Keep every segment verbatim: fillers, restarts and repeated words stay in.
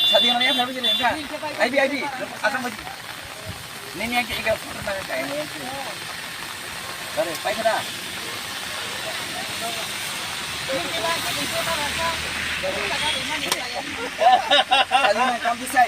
Sadi yang lain habis ini enggak? I B, I B. Ini yang kita pernah kayak ini. Bare, paisa da. Sadi yang kamu bisa.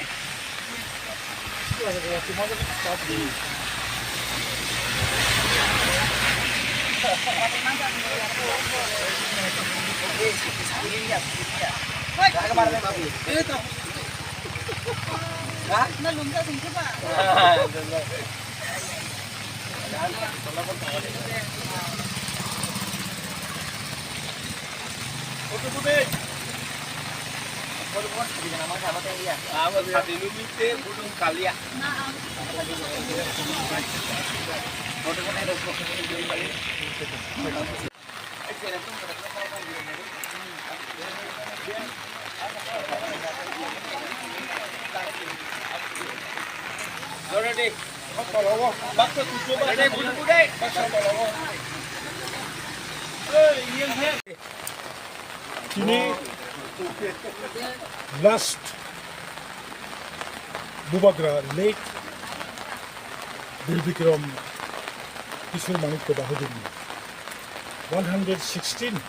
Abo sadi lumi te budung kalia. Ready. Tini last Bubagra late Bir Bikram Kishore Manikya Bahadurni one hundred sixteen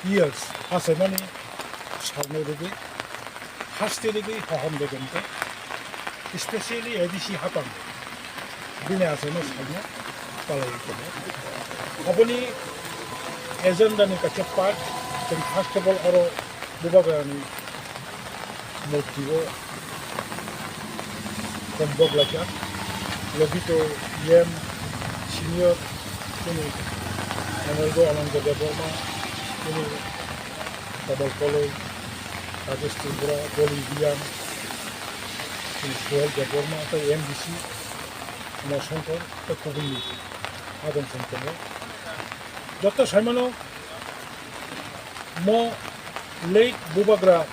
years achaimani salno rwgwi, haste rwgwi hohom begente, especially A D C hapang bini achaima salno palaiwi tongo. Aboni agenda ni kaisa part, chwng first of all oro Bubagrani murti o tong bok laijak. Logito E M senior chini Honorable Ananda Debbarma, chini Kamal Koloi, Rajesh Tripura, Dolly Reang, chini Suhel Debbarma, tei M D C Uma Shankar, tei kubuni adong song tongo. Joto saimano, mo late Bubagra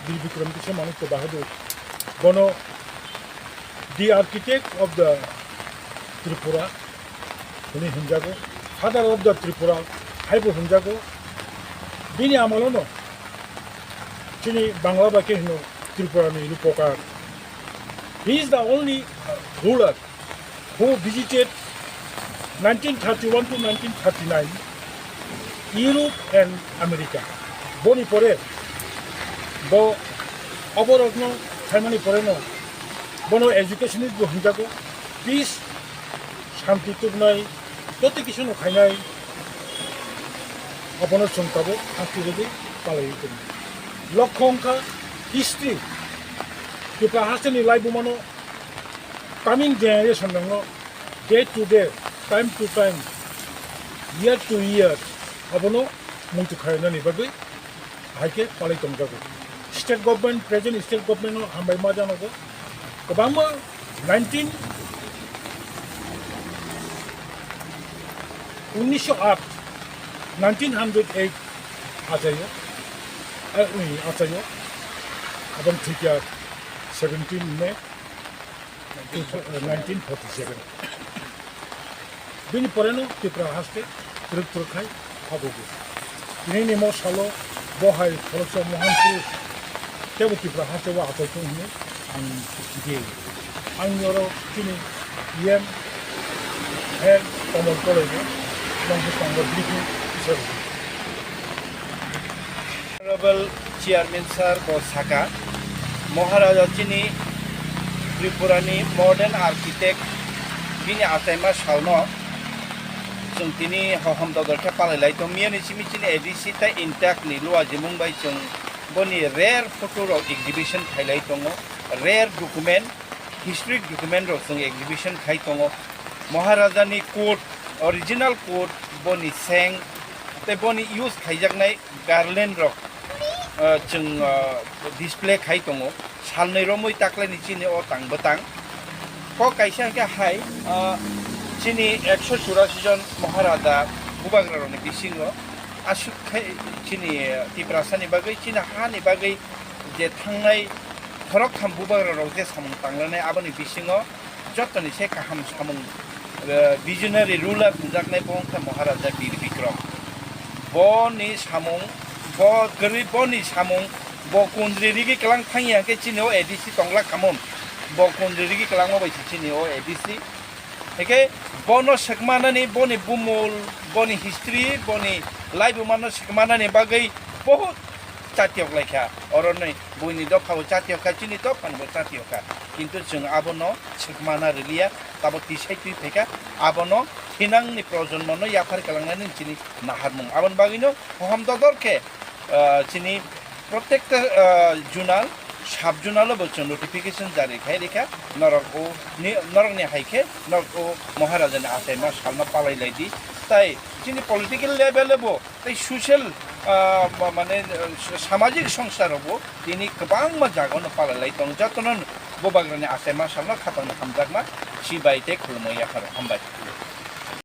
Bir Bikram Kishore Manikya Bahadur, bono the architect of the Tripura hwnwi hwnjago, father of the Tripura haibo hwnjago. Bini amolono chini Bangla bai khe hwno Tripura ni Rupokar. He is the only ruler who visited nineteen thirty-one to nineteen thirty-nine Europe and America. Boni pore bo oborokno phaimani poreno bono educationist bo hwnjago, peace, shanti tubunai, joto kisuno khainai, abono chwng tabuk hasti rwgwi palaiwi tongo. Lokho wngkha history, Tripura hasteni laibumano coming generation rokno day to day, time to time, year to year abono muitu khainani bagwi hai khe palai tongjago. State government, present state government no hambai ma janogo. Kwbangma nineteen, unnisho aat Nineteen hundred eight achaio, eh, ui, achaio, abang thikya seventeen May nineteen forty seven. Bini poreno Tripura haste twrwk twrwk khai phabugo. Tinini mo salo bo hai khoroksa Mohan Purush tebo Tripura haste o achai thung hwnwi ang di. Ang oro chini E M Her Komol Koloi no long bwskango briefing hisabe. Honorable Chairman Sir bo saka, Maharaja chini Tripura ni modern architect bini achaima salno chwng tini hohom dodor khe palai lai tong miyani simi chini A D C tei intact ni luajimung bai chwng boni rare photo rok exhibition khai lai tongo, rare document, historic document rok chwng exhibition khai tongo. Maharaja ni coat, original coat, boni seng tei boni use khaijaknai garland rok, ah, chwng, ah, display khai tongo. Salnwi romwi taklaini chini o tang bwtang. Kok kaisa hwnkhe hai, ah, chini ekso churasi jon Maharaja bubagra rokni bisingo aswk khai chini, ah, Tiprasani bagwi, chini hani bagwi je thangnai khoroktham bubagra rok je samung tanglanai aboni bisingo jotoni se kaham samung, eh, visionary ruler hwnjaknai bo wngkha Maharaja Bir Bikram. Boni samung, bo kwrwi boni samung, bo kundri rigi kwlang thangya hwnkhe chini o A D C tongla khamun. Bo kundri rigi kwlangma bai se chini o A D C. Hwnkhe bono swkmanani, boni bumul, boni history, boni laibumano swkmanani bagwi bohut chatiyok laikha. Oroni buini dophabo chatiyokha, chini dophanibo chatiyokha. Kintu chwng abono swkmana rwliya, tabo tisai twi phaikha, abono thinangni projonmono yaphar kwlangnani chini naharmung. Aboni bagwino hohom dodor khe, ah, chini protekta, ah, zonal, sub zonal bo chwng notification jari khai rikha, norok o ni, norokni hai khe norok o Maharajani achaima salno palai lai di. Tai chini political level bo tei social, ah, ma-, mane, ah, samajik songsa rogo tini kwbangma jaga no palai lai tong, jotono bubagrani achaima salno khatangni hamjakma sibai tei khulumui yapharo. Hambai.